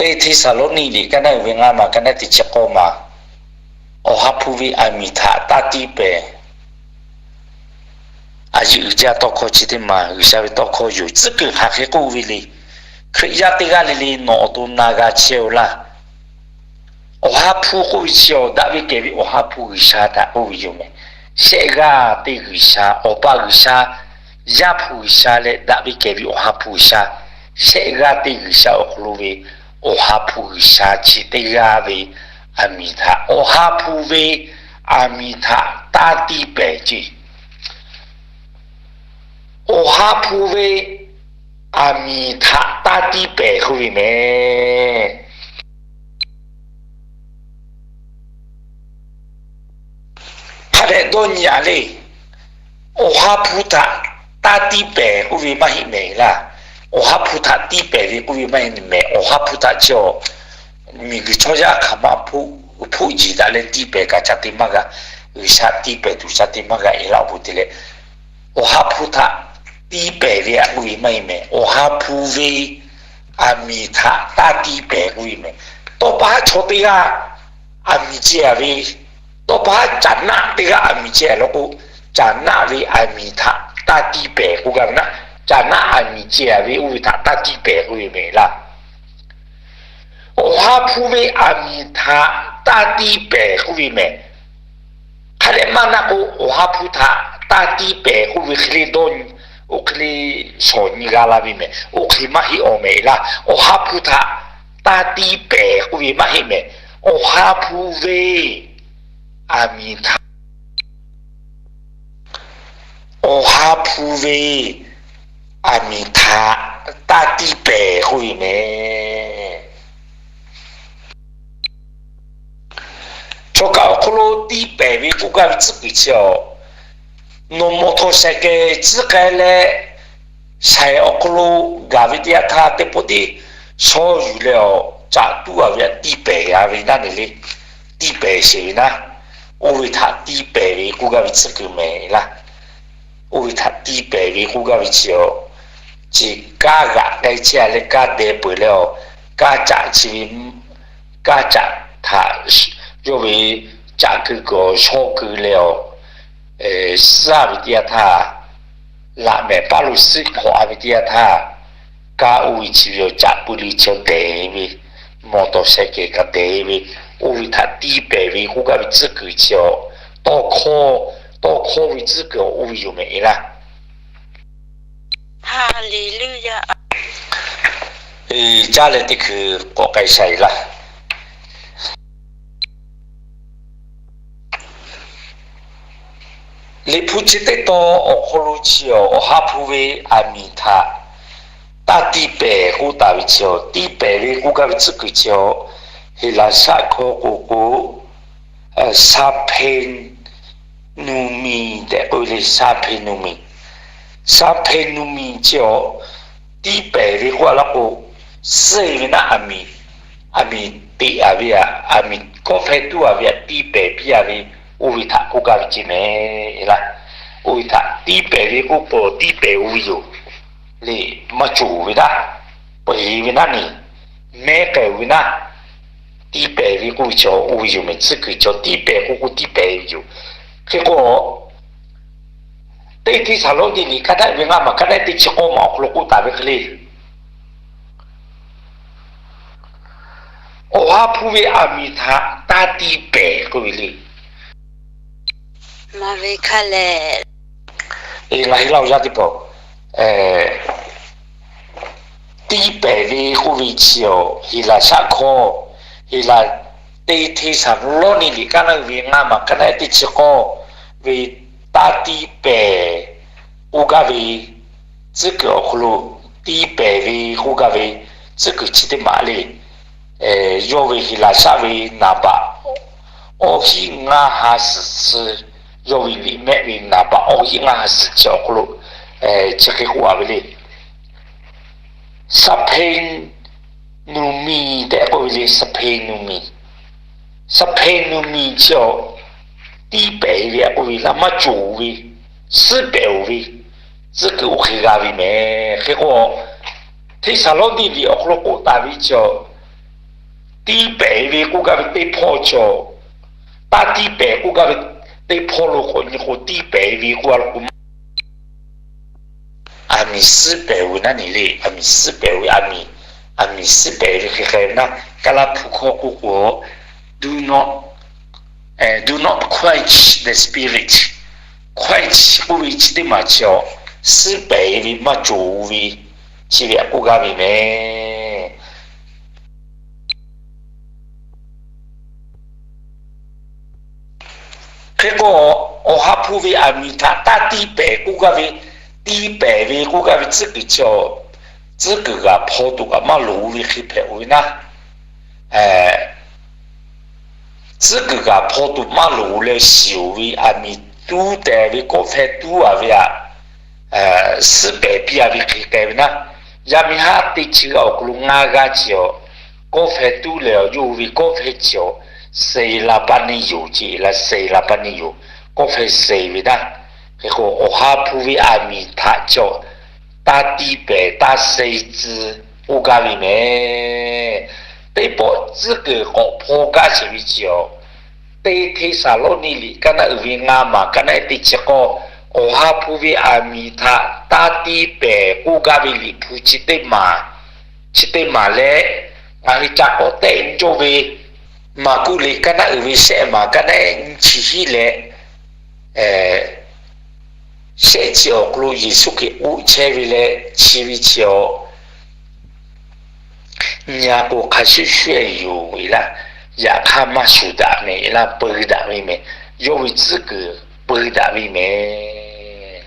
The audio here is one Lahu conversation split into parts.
Teˇ Hteˇsaˍlawˇniˆ liꞈ kaˉ naˆ uiˍ ve ngaˇ maˬ kaˉ naˆ teˇ chi k'awˇ maˬ, Awˬ ha hpu ve aˬ miˍ htaꞈ taˇ tiˇ pehˍ. A yeꞈ uiˍ jaˇ tawˇ hkawˇ chi teˇ maˬ G'uiˬsha ve tawˇ hkawˇ yoˬ. Tcuhˉ kuiˬ hk'aˬ hk'e k'oˆ ve le, Hkriꞈ yaˇ teˇ g'aˇ le le nawˬ awˬ to na g'a chehˇ-oˬ laˇ. Awˬ ha hpu k'oˆ ve chi awˬ daꞈ ve kehˬ ve Awˬ ha hpu G'uiˬsha htaꞈ k'oˆ ve yoˬ mehˍ. Shehˆ g'aˇ teˇ G'uiˬsha, Awˬ pa G'uiˬsha, Yaˇ hpu G'uiˬsha leh daꞈ ve kehˬ ve Awˬ ha hpu G'uiˬsha, shehˆ g'aˇ teˇ G'uiˬsha awˬ hk'aw lo ve Awˬ ha hpu G'uiˬsha chi teˇ g'aˇ ve aˬ miˍ htaꞈ, Awˬ ha hpu ve aˬ miˍ htaꞈ taˇ tiˇ pehˍ ce. Awˬ ha hpu ve aˬ miˍ htaꞈ taˇ tiˇ pehˍ k'oˆ ve mehˍ. Hk'a dehꞈ dawˇ nyi-a le. Awˬ ha hpu htaꞈ taˇ tiˇ pehˍ k'oˆ ve maˇ heˆ mehˍ laˇ. Awˬ ha hpu htaꞈ tiˇ pehˍ ve k'oˆ ve maˇ heˆ mehˍ. Awˬ ha hpu htaꞈ chi awˬ miˬguiˬ chaw yaˇ hk'aˬ ma hpoˆ jeˬ daꞈ leh tiˇ pehˍ kaꞈ ca te maˇ g'a. G'uiˬsha tiˇ pehˍ tuˬ ca te maˇ g'a e laˇ-oˬ k'o te leh, Awˬ ha hpu htaꞈ tiˇ pehˍ ve htaꞈ k'oˆ ve maˇ heˆ mehˍ. Awˬ ha hpu ve aˬ miˍ htaꞈ taˇ tiˇ pehˍ k'oˆ ve mehˍ. Tawˇ pa haˉ chaw teˇ g'aˇ aˬ miˍ ceh-a ve, tawˇ pa haˉ caˬ naˆ teˇ g'aˇ aˬ miˍ ceh-a law k'o, caˬ naˆ ve aˬ miˍ htaꞈ taˇ tiˇ pehˍ k'oˆ gaˇ ve naˆ. Caˬ naˆ aˬ miˍ ceh-a ve oˇ ve htaꞈ taˇ tiˇ pehˍ k'oˆ ve mehˍ laˇ. Awˬ ha hpu ve aˬ miˍ htaꞈ taˇ tiˇ pehˍ k'oˆ ve mehˍ. Hk'a dehꞈ maˇ naˆ k'o, Awˬ ha hpu htaꞈ taˇ tiˇ pehˍ k'oˆ ve hk'e le dawˇ, oˇ hk'e le shawˍ nyi g'a la ve mehˍ. Oˇ hk'e maˇ heˆ awˬ mehˍ laˇ. Awˬ ha hpu htaꞈ taˇ tiˇ pehˍ k'oˆ ve maˇ heˆ mehˍ. Awˬ ha hpu ve aˬ miˍ htaꞈ Awˬ ha hpu ve aˬ miˍ htaꞈ taˇ tiˇ pehˍ k'oˆ ve mehˍ. Chaw kaꞈ awˬ hk'aw lo tiˇ pehˍ ve k'oˆ gaˇ ve tcuhˉ kuiˬ chi awˬ, nawˬ mawˬ htawnˍ shaiˍ kehˬ tcuhˉ k'ai leh, shaiˍ awˬ hk'aw lo gaˬ ve teˇ yanˇ htaˇ teˇ pawˆ tiˉ shawˉ yuˬ leh awˬ caꞈ tuˉ-a ve htaꞈ tiˇ pehˍ g'a ve naˆ nehˬ le. Tiˇ pehˍ sheˍ ve naˆ, oˇ ve htaꞈ tiˇ pehˍ ve k'oˆ gaˇ ve tcuhˉ kuiˬ mehˍ laˇ. Oˇ ve htaꞈ tiˇ pehˍ ve k'oˆ gaˇ ve chi awˬ, chi kanˉ g'aꞈ k'ai chehˇ-a leh kanˉ deh peuˬ leh awˬ, kanˉ caꞈ chi ve, kanˉ caꞈ htaꞈ yawˇ ve caꞈ keu kuiˬ awˬ shawˉ keu leh awˬ, suhˉ ve teˇ yanˇ htaˇ, laꞈ mehˍ paˉ lo suhˉ hk'awꞈ-a ve teˇ yanˇ htaˇ, kanˉ oˇ ve chi ve awˬ caꞈ pui le chi awˬ dehˬ ve, mawˬ tawˍ shaiˍ kehˬ kaꞈ dehˬ ve, oˇ ve htaꞈ tiˇ pehˍ ve k'oˆ gaˇ ve tcuhˉ kuiˬ chi awˬ, tawˇ hkawˇ, tawˇ hkawˇ ve tcuhˉ kuiˬ awˬ oˇ ve yoˬ mehˍ laˇ. Caˇ leh teˇ hkui k'awꞈ k'ai sha-e laˇ. Liꞈ hpu chi teˇ tawn awˬ hk'aw lo chi awˬ, Awˬ ha hpu ve aˬ miˍ htaꞈ taˇ tiˇ pehˍ k'oˆ taˍ ve chi awˬ, tiˇ pehˍ ve k'oˆ gaˇ ve tcuhˉ kuiˬ chi awˬ, Heˍlaˍsaˆ hkawˇ k'o k'o, saphenumi tehꞈ k'oˆ ve le, saphenumi. Saphenumi chi awˬ, tiˇ pehˍ ve k'oˆ-a laˇ k'o, suhˉ-e ve naˆ aˬ miˍ, aˬ miˍ teꞈ-a ve aꞈ, aˬ miˍ kawˆ hpehˇ tuˉ-a ve aꞈ, tiˇ pehˍ piˇ-a ve, oˇ ve htaꞈ k'oˆ gaˇ ve ce mehˍ laˇ. Oˇ ve htaꞈ tiˇ pehˍ ve k'oˆ k'o, tiˇ pehˍ-o ve yoˬ. Le, maˇ cawˬ ve naˆ, peuˬ-e ve naˆ nehˬ, mehˉ k'ai-o ve naˆ, tiˇ pehˍ ve k'oˆ ve chaw oˇ ve yoˬ mehˍ. Tcuhˉ kuiˬ chaw tiˇ pehˍ k'oˆ k'o tiˇ pehˍ ve yoˬ. Hk'e k'o, Teˇ Hteˇsaˍlawˇniˆ liꞈ kaˉ daꞈ ve ngaˇ maˬ kaˉ daꞈ teˇ chi k'awˇ maˬ awˬ hk'aw lo k'oˆ taˍ ve hk'e le, Awˬ ha hpu ve aˬ miˍ htaꞈ taˇ tiˇ pehˍ k'oˆ ve le. Maˇ ve hk'a lehˬ, ngaˬ hui laˇ-o yaˇ teˇ hpaˍ, tiˇ pehˍ ve k'oˆ ve chi awˬ, Heˍlaˍsaˆ hkawˇ, Heˍlaˍ, Teˇ Hteˇsaˍlawˇniˆ liꞈ kaˉ naˆ ve ngaˇ maˬ kaˉ daꞈ teˇ chi k'awˇ ve taˇ tiˇ pehˍ k'oˆ gaˇ ve tcuhˉ kuiˬ awˬ hk'aw lo, tiˇ pehˍ ve k'oˆ gaˇ ve tcuhˉ kuiˬ chi teˇ maˬ le. Yawˇ ve Heˍlaˍsaˆ ve naˍ baꞈ awˇ hiˆ ngaˇ ha suhˍ chi, yawˇ ve liꞈ mehˆ ve naˍ baꞈ awˇ hiˆ ngaˇ ha suhˍ chi awˬ hk'aw lo chi hk'e k'oˆ-a ve le. Saphenumi tehꞈ k'oˆ ve le, saphenumi. Saphenumi chi awˬ, tiˇ pehˍ ve k'oˆ ve laˇ, maˇ cawˬ ve, suhˉ pehˍ-o ve, tcuhˉ kuiˬ oˇ hk'e g'a ve mehˍ. Hk'e k'o, Hteˇsaˍlawˇniˆ liꞈ awˬ hk'aw lo k'oˆ taˍ ve chi awˬ, ve k'oˆ gaˇ ve teˇ hpawˇ cawˬ, taˇ tiˇ pehˍ k'oˆ gaˇ ve teˇ hpawˇ lo k'awꞈ nyi k'o, tiˇ pehˍ ve k'oˆ gaˇ lo k'o, aˬ miˍ suhˉ pehˍ ve naˉ nyi le. Aˬ miˍ suhˉ pehˍ ve, aˬ miˍ, aˬ miˍ suhˉ pehˍ ve hk'e hk'e ve naˉ, Kaˇlaˇ hpu hkawˇ k'oˆ k'o, do not, do not quench the Spirit. Quench k'oˆ ve chi teˇ maˬ chi awˬ, suhˉ pehˍ ve maˇ cawˬ ve, chi ve aꞈ k'oˆ gaˇ ve mehˍ. Hk'e k'o, Awˬ ha hpu ve aˬ miˍ htaꞈ taˇ tiˇ pehˍ k'oˆ gaˇ ve, tiˇ pehˍ ve k'oˆ gaˇ ve tcuhˉ kuiˬ chi awˬ, tcuhˉ kuiˬ g'aꞈ hpaw tuˬ kaꞈ maˇ loˍ ve hk'e hpehꞈ-oˬ ve naˉ, tcuhˉ kuiˬ g'aꞈ hpaw tuˬ maˇ loˍ leh shiˍ-oˬ ve aˬ miˍ tuˉ tehˬ ve kawˆ hpeh tuˉ-a ve aꞈ, suhˉ pehˍ piˇ-a ve hk'e hk'e ve naˉ, yaˇ miˇ haˉ teˇ chi g'aˇ awˬ hk'aw lo ngaˇ g'aˇ chi awˬ, kawˆ hpeh tuˉ leh awˬ yawˇ hui ve kawˆ hpeh chi awˬ, seˍ la paˇ neˇ yoˬ ce la, seˍ la paˇ neˇ yoˬ, kawˆ hpeh seˍ ve naˉ. Hk'e k'o, Awˬ ha hpu ve aˬ miˍ htaꞈ chi awˬ, taˇ tiˇ pehˍ taˇ seˍ tcuh k'oˆ gaˇ ve mehˍ. Teˇ pawˆ tcuhˉ kuiˬ k'awꞈ hpaw gaˇ sheˍ ve chi awˬ, teˇ Hteˇsaˍlawˇniˆ liꞈ kaˇ naˉ uiˍ ve ngaˇ maˬ kaˇ naˉ ehˉ teˇ chi k'awˇ, Awˬ ha hpu ve aˬ miˍ htaꞈ taˇ tiˇ pehˍ k'oˆ gaˇ ve Liꞈ hpu chi teˇ maˬ, chi teˇ maˬ leh, ngaˬ hui ca k'awꞈ tehˆ nyi cawˇ ve, Maˍkuˆ liꞈ kaˇ naˉ uiˍ ve shehˆ maˬ kaˇ naˉ ehˉ nyiˇ chi hiˉ leh, shehˆ chi awˬ hk'aw lo Yeˍsuˆ Hkriꞈ k'oˆ chehˇ ve leh chi ve chi awˬ, nyi-a k'o hk'a shuˍ shuˍ-e yoˬ ve laˇ. Yaꞈ hk'aˇ maˇ shuˍ daꞈ mehˍ laˇ, peu daꞈ ve mehˍ. Yawˇ ve tcuhˉ kuiˬ peu daꞈ ve mehˍ.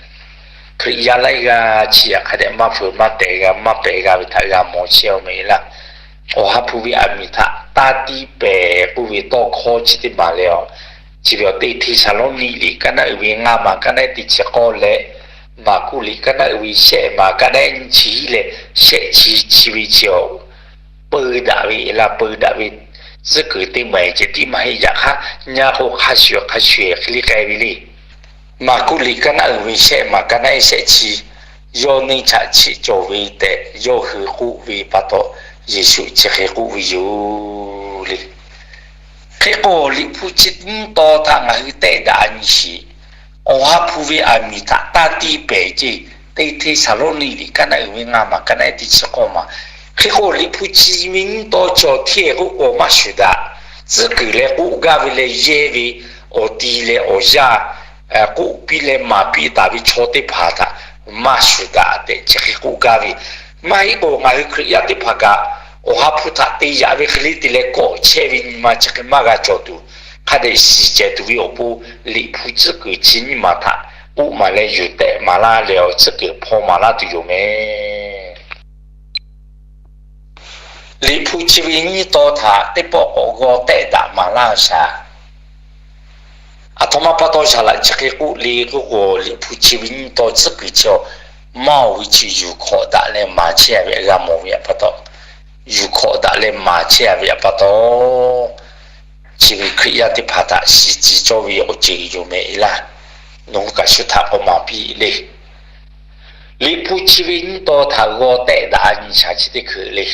Hkriꞈ yaˇ laiˉ g'aˇ chi yaꞈ hk'a dehꞈ maˇ feu maˇ tehˬ g'a maˇ pehˬ g'a ve htaꞈ g'a mawˬ chehˇ-oˬ mehˍ laˇ. Awˬ ha hpu ve aˬ miˍ htaꞈ taˇ tiˇ pehˍ k'oˆ ve tawˇ hkawˇ chi teˇ maˬ leh, chi ve awˬ teˇ Hteˇsaˍlawˇniˆ liꞈ kaˇ naˉ uiˍ ve ngaˇ maˬ kaˇ naˉ ehˉ teˇ chi k'awˇ leh, Maˍkuˆ liꞈ kaˇ naˉ uiˍ ve shehˆ maˬ kaˇ naˉ ehˉ nyiˇ chi hiˉ leh shehˆ chi chi ve chi awˬ, peu daꞈ ve laˇ, peu daꞈ ve tcuhˉ kuiˬ teˇ maˬ ceh tiˉ maˇ heˆ. Yaꞈ hk'aˇ nyi-a k'o hk'a shuˍ hk'a shuˍ-e hk'e le k'ai ve le. Maˍkuˆ liꞈ kaˇ naˉ uiˍ ve shehˆ maˬ kaˇ naˉ ehˉ shehˆ chi, yawˇ neˇ chaꞈ chiˆ cawˬ ve tehꞈ yawˇ hui k'oˆ ve pa taw, Yeˍsuˆ chi hk'e k'oˆ ve yoˬ le. Hk'e k'o, Liꞈ hpu chi nyiˇ taw htaꞈ ngaˬ hui tehˆ daꞈ nyi sheˍ. Awˬ ha hpu ve aˬ miˍ htaꞈ taˇ tiˇ pehˍ ceˇ, teˇ Hteˇsaˍlawˇniˆ liꞈ kaˇ naˉ uiˍ ve ngaˇ maˬ kaˇ naˉ ehˉ teˇ chi k'awˇ maˬ. Hk'e k'o, Liꞈ hpu chi ve nyiˇ taw chi awˬ hteˇ k'oˆ k'o maˇ shuˍ daꞈ. Tcuhˉ kuiˬ leh k'oˆ gaˇ ve leh yehˇ ve awˬ ti leh awˬ yaˇ k'oˆ piˇ leh maˍ piˇ taˍ ve chaw teˇ hpaˍ htaꞈ maˇ shuˍ daꞈ tehꞈ chi hk'e k'oˆ gaˇ ve. Maˇ heˆ k'o, ngaˬ hui Hkriꞈ yaˇ teˇ hpaˍ kaꞈ Awˬ ha hpu htaꞈ te yaꞈ ve hk'e le te leh kawˆ chehˇ ve nyi ma chi hk'e maˇ g'a cawˬ tuˬ, hk'a dehꞈ shiˍ cehˬ tuˬ ve awˬ pon, Liꞈ hpu tcuhˉ kuiˬ chi nyiˇ maˬ htaꞈ k'oˆ maˍ leh yuˬ tehꞈ maˍ laˇ leh awˬ tcuhˉ kuiˬ hpaw maˍ laˇ tuˬ yoˬ mehˍ. Liꞈ hpu chi ve nyiˇ taw htaꞈ teˇ pawˆ k'awꞈ g'aw tehˆ daꞈ maˍ laˇ shaˍ. Aˬ htoꞈ ma pa taw shaˍ laꞈ chi hk'e k'oˆ le k'oˆ k'o, Liꞈ hpu chi ve nyiˇ taw tcuhˉ kuiˬ chi awˬ, maˇ oˬ ve chi yuˬ hkawꞈ daꞈ leh maˍ chehˇ-a ve g'a mawˬ ve pa taw, yuˬ hkawꞈ daꞈ leh maˍ chehˇ-a ve pa taw, chi ve Hkriꞈ yaˇ teˇ hpaˍ htaꞈ shiˍ tcuh cawˇ ve awˬ ceuˬ yoˬ mehˍ laˇ. Nawˬ hui kaꞈ shu htaꞈ k'awꞈ maˍ piˇ le. Liꞈ hpu chi ve nyiˇ taw htaꞈ g'aw tehˆ daꞈ nyi shaˍ chi teˇ hkui le.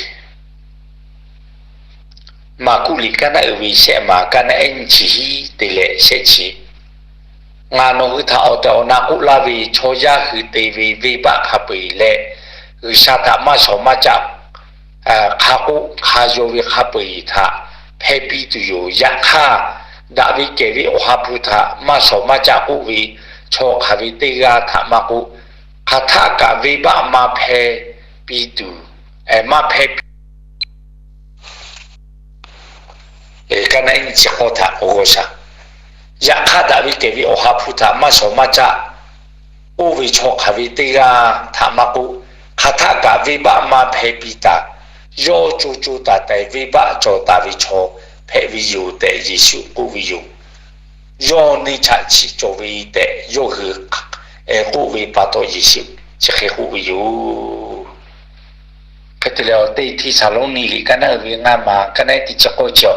Maˍkuˆ liꞈ kaˇ naˉ uiˍ ve shehˆ maˬ kaˇ naˉ ehˉ nyiˇ chi hiˉ te leh shehˆ chi. Ngaˬ nawˬ hui htaꞈ awˬ tehˬ awˬ na k'oˆ laˇ ve, chaw yaˇ hui te ve venˇbaˆ hk'a peu-eˬ leh, G'uiˬsha htaꞈ maˇ shawˍ maˇ caˆ hk'a k'oˆ hk'a yaw ve hk'a peu-eˬ htaꞈ hpehˇ piˇ tuˬ yoˬ. Yaꞈ hk'aˇ, daꞈ ve kehˬ ve Awˬ ha hpu htaꞈ maˇ shawˍ maˇ caˆ k'oˆ ve chaw hk'aˬ ve teˇ g'aˇ htaꞈ maˇ k'oˆ, hk'aˬ htaˆ kaꞈ venˇbaˆ maˇ hpehˇ piˇ tuˬ, maˇ hpehˇ piˇ kaˇ naˉ ehˉ nyiˇ chi k'awˇ htaꞈ k'awꞈ g'aw shaˍ. Yaꞈ hk'aˇ, daꞈ ve kehˬ ve Awˬ ha hpu htaꞈ maˇ shawˍ maˇ caˆ k'oˆ ve chaw hk'aˬ ve teˇ g'aˇ htaꞈ maˇ k'oˆ, hk'aˬ htaˆ kaꞈ venˇbaˆ maˇ hpehˇ piˇ taˍ, yawˇ co co taiˍ taiˍ venˇbaˆ cawˬ taˍ ve chaw hpehꞈ ve yoˬ tehꞈ Yeˍsuˆ k'oˆ ve yoˬ. Yawˇ neˇ chaꞈ chiˆ cawˬ ve tehꞈ yawˇ hui k'oˆ ve pa taw, Yeˍsuˆ chi hk'e k'oˆ ve yoˬ. Hk'e te leh, awˬ teˇ Hteˇsaˍlawˇniˆ liꞈ kaˇ naˉ uiˍ ve ngaˇ maˬ kaˇ naˉ ehˉ teˇ chi k'awˇ chi,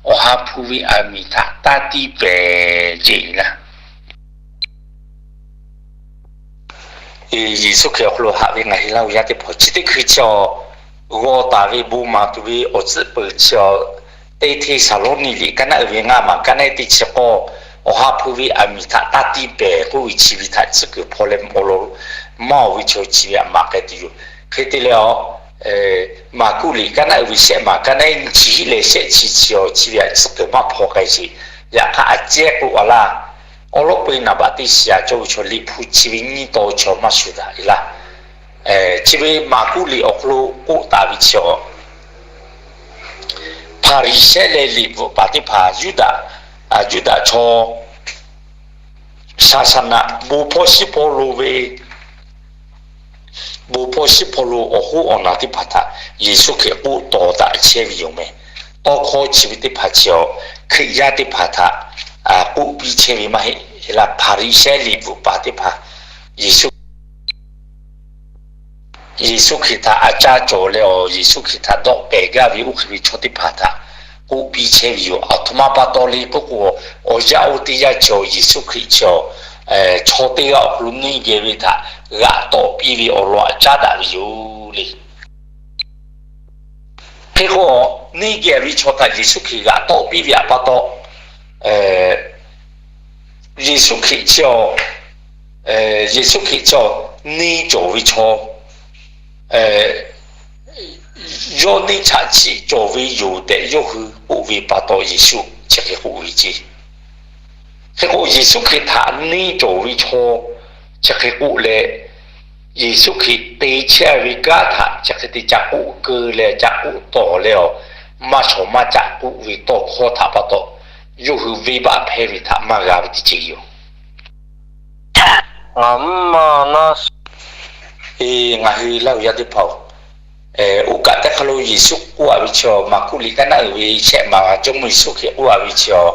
Awˬ ha hpu ve aˬ miˍ htaꞈ taˇ tiˇ pehˍ ceˇ laˇ. Yeˍsuˆ Hkriꞈ awˬ hk'aw lo haꞈ ve ngaˬ hui Laˇ huˍ yaˇ teˇ hpaˍ, chi teˇ hkui chi awˬ, g'aw taˍ ve bon maˍ tuˬ ve awˬ tcuhˉ peuˬ chi awˬ, Teˇ Hteˇsaˍlawˇniˆ liꞈ kaˉ naˆ uiˍ ve ngaˇ maˬ kaˉ naˆ teˇ chi k'awˇ, Awˬ ha hpu ve aˬ miˍ htaꞈ taˇ tiˇ pehˍ k'oˆ ve chi ve htaꞈ tcuhˉ kuiˬ hpaw leh awˬ lawn maˇ oˬ ve chaw chi ve htaꞈ maꞈ k'ai tuˬ yoˬ. Hk'e te leh, Maˍkuˆ liꞈ kaˉ naˆ uiˍ ve shehˆ maˬ kaˉ naˆ nyiˇ chi hiˆ leh shehˆ chi chi awˬ chi ve htaꞈ tcuhˉ kuiˬ maˇ hpaw k'ai sheˍ. Yaꞈ hk'aˇ a cehˉ k'oˆ a laˇ, awˬ lawˉ peu naˍ baꞈ teˇ shiˍ a cawˇ ve chaw Liꞈ hpu chi ve nyiˇ taw chaw maˇ shuˍ daꞈ e laˇ. Chi ve Maˍkuˆ liꞈ awˬ hk'aw lo k'oˆ taˍ ve chi a, Hpaˍriˍsehˇ leh liꞈ bvuhꞈ paˍ teˇ hpaˍ, Yuˇdaꞈ, Yuˇdaꞈ chaw, saˍsaˍnaꞈ bon hpawˇ shiˉ hpawˇ lo ve, bon hpawˇ shiˉ hpawˇ lo awˬ hoˉ awˬ naˬ teˇ hpaˍ htaꞈ Yeˍsuˆ Hkriꞈ k'oˆ tawˍ daꞈ chehˇ ve yoˬ meh. Tawˇ hkawˇ chi ve teˇ hpaˍ chi a, Hkriꞈ yaˇ teˇ hpaˍ htaꞈ k'oˆ piˇ chehˇ ve maˇ heˆ laˇ. Hpaˍriˍsehˇ liꞈ bvuhꞈ paˍ teˇ hpaˍ, Yeˍsuˆ Yeˍsuˆ Hkriꞈ htaꞈ a caˇ cawˬ leh awˬ, Yeˍsuˆ Hkriꞈ htaꞈ dawˆ pehˍ gaˇ ve oˇ hk'e ve chaw teˇ hpaˍ htaꞈ k'oˆ piˇ chehˇ ve yoˬ. Aˬ htoꞈ ma pa taw le k'oˆ k'o, awˬ yanˇ oˇ teˇ yanˇ chi awˬ Yeˍsuˆ Hkriꞈ chi awˬ, chaw teˇ g'aˇ awˬ hk'aw lo neˇ geh ve htaꞈ g'aꞈ tawˆ piˇ ve awˬ lawn htaꞈ caˉ daꞈ ve yoˬ le. Hk'e k'o, neˇ geh ve chaw htaꞈ Yeˍsuˆ Hkriꞈ g'aꞈ tawˆ piˇ ve htaꞈ pa taw, Yeˍsuˆ Hkriꞈ chi awˬ, Yeˍsuˆ Hkriꞈ chi awˬ neˇ cawˬ ve chaw, yawˇ neˇ chaꞈ chiˆ cawˬ ve yoˬ tehꞈ yawˇ hui k'oˆ ve pa taw Yeˍsuˆ chi hk'e k'oˆ ve ce. Hk'e k'o, Yeˍsuˆ Hkriꞈ htaꞈ neˇ cawˬ ve chaw chi hk'e k'oˆ leh, Yeˍsuˆ Hkriꞈ te chehˇ ve kanˉ htaꞈ chi hk'e te ca k'oˆ keu leh ca k'oˆ tawˍ leh awˬ, maˇ shawˍ maˇ caˆ k'oˆ ve tawˇ hkawˇ htaꞈ pa taw, yawˇ hui venˇbaˆ hpehˇ ve htaꞈ maˇ g'a ve teˇ ceuˬ yoˬ. Ngaˬ mvuhˇ maˇ naˇ suh, ngaˬ hui Laˇ huˍ yaˇ teˇ hpaˍ-oˬ, oˇ kaꞈ teˇ hk'a lo Yeˍsuˆ k'oˆ a ve chi awˬ, Maˍkuˆ liꞈ kaˉ naˆ uiˍ ve shehˆ maˬ Jawˇmawˇ Yeˍsuˆ Hkriꞈ k'oˆ a ve chi awˬ,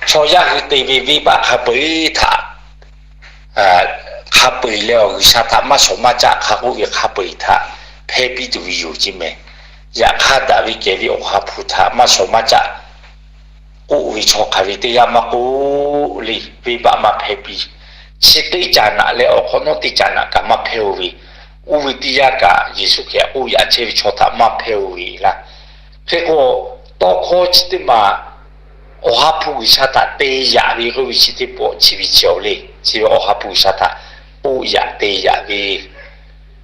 chaw yaˇ hui te ve venˇbaˆ hk'a peu-eˬ htaꞈ hk'a peu-eˬ leh awˬ, G'uiˬsha htaꞈ maˇ shawˍ maˇ caˆ hk'a k'oˆ ve hk'a peu-eˬ htaꞈ hpehˇ piˇ tuˬ ve yoˬ ceˇ meh. Yaꞈ hk'aˇ, daꞈ ve kehˬ ve Awˬ ha hpu htaꞈ maˇ shawˍ maˇ caˆ k'oˆ ve chaw hk'aˬ ve teˇ g'aˇ maˇ k'oˆ le, venˇbaˆ maˇ hpehˇ piˇ. Chi teˇ caꞈ naꞈ leh awˬ hk'awꞈ nawˉ teˇ caꞈ naꞈ kaꞈ maˇ hpehˇ-oˬ ve, oˇ ve teˇ yanˇ kaꞈ Yeˍsuˆ Hkriꞈ k'oˆ yaꞈ chehˇ ve chaw htaꞈ maˇ hpehˇ-oˬ ve laˇ. Hk'e k'o, tawˇ hkawˇ chi teˇ maˬ Awˬ ha hpu G'uiˬsha htaꞈ te yaꞈ ve k'oˆ ve chi teˇ pawˆ chi ve chi awˬ le, chi ve Awˬ ha hpu G'uiˬsha htaꞈ k'oˆ yaꞈ te yaꞈ ve,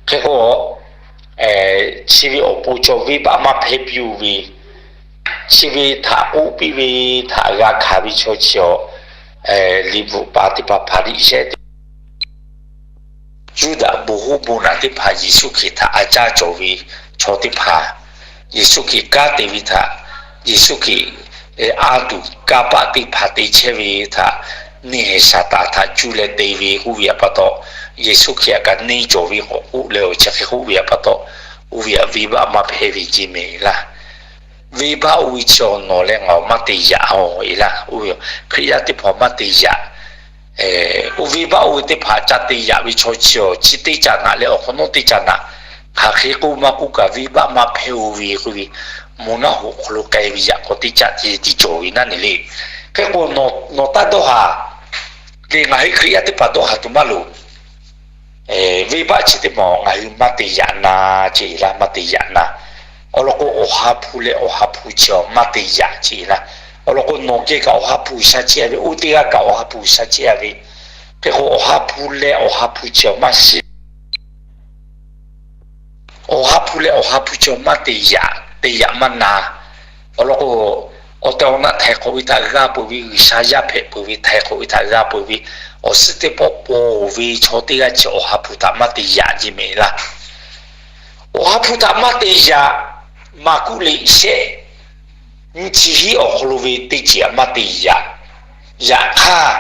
hk'e k'o, chi ve awˬ pon chaw venˇbaˆ maˇ hpehˇ piˇ-oˬ ve, chi ve htaꞈ k'oˆ piˇ ve htaꞈ g'a hkanˍ ve chaw chi awˬ, liꞈ bvuhꞈ paˍ teˇ hpaˍ, Hpaˍriˍsehˇ teˇ Yuˇdaꞈ bon hoˉ bon naˬ teˇ hpaˍ Yeˍsuˆ Hkriꞈ htaꞈ a caˇ cawˬ ve chaw teˇ hpaˍ, Yeˍsuˆ Hkriꞈ kanˉ te ve htaꞈ, Yeˍsuˆ Hkriꞈ a tuˬ kanˇ paˆ teˇ hpaˍ te chehˇ ve htaꞈ, neˇ haiˬ Saˍtanˍ htaꞈ cuˇ leh te ve k'oˆ ve htaꞈ pa taw, Yeˍsuˆ Hkriꞈ htaꞈ kaꞈ neˇ cawˬ ve k'awꞈ k'oˆ leh awˬ chi hk'e k'oˆ ve htaꞈ pa taw, oˇ ve htaꞈ venˇbaˆ maˇ hpehˇ ve ceˇ meh laˇ. Venˇbaˆ oˇ ve chi awˬ nawˬ leh ngaˬ awˬ maˇ te yaꞈ-oˬ e laˇ. Oˇ ve Hkriꞈ yaˇ teˇ hpaˍ maˇ te yaꞈ. Oˇ venˇbaˆ oˇ ve teˇ hpaˍ ca te yaꞈ ve chaw chi awˬ, chi teˇ caꞈ naꞈ leh awˬ hk'awꞈ nawˉ teˇ caꞈ naꞈ hk'aˬ hk'e k'oˆ maˇ k'oˆ kaꞈ, venˇbaˆ maˇ hpehˇ-oˬ ve k'oˆ ve, moˬ naˆ hoꞈ hk'aw lo k'ai ve yaꞈ k'aw teˇ caꞈ te tiˉ cawˬ ve naˉ ne le. Hk'e k'o, nawˬ taˇ dawˇ haˍ le, ngaˬ hui Hkriꞈ yaˇ teˇ hpaˍ dawˇ haˍ tuˬ maˇ loˍ. Venˇbaˆ chi teˇ maˬ ngaˬ hui maˇ te yaꞈ na ceˇ laˇ, maˇ te yaꞈ na. Awˬ lawn k'o, Awˬ ha hpu leh Awˬ ha hpu chi awˬ maˇ te yaꞈ ceˇ laˇ. Awˬ lawn k'o, nawˬ geh kaꞈ Awˬ ha hpu G'uiˬsha chehˇ a ve, oˇ teˇ g'aˇ kaꞈ Awˬ ha hpu G'uiˬsha chehˇ a ve, hk'e k'o, Awˬ ha hpu leh Awˬ ha hpu chi awˬ maˇ shiˍ Awˬ ha hpu leh Awˬ ha hpu chi awˬ maˇ te yaꞈ, te yaꞈ maˇ na. Awˬ lawn k'o, awˬ tehˬ awˬ na htaiˍ hk'awꞈ ve htaꞈ g'a peuˬ ve, G'uiˬsha yaˇ hpehꞈ peuˬ ve htaiˍ hk'awꞈ ve htaꞈ g'a peuˬ ve, awˬ suhˉ teˇ pawˆ pawˬ ve chaw teˇ g'aˇ chi Awˬ ha hpu htaꞈ maˇ te yaꞈ ceˇ meh laˇ. Awˬ ha hpu htaꞈ maˇ te yaꞈ. Maˍkuˆ liꞈ shehˆ nyiˇ chi hiˆ awˬ hk'aw lo ve teˇ ceuˬ htaꞈ maˇ te yaꞈ. Yaꞈ hk'aˇ,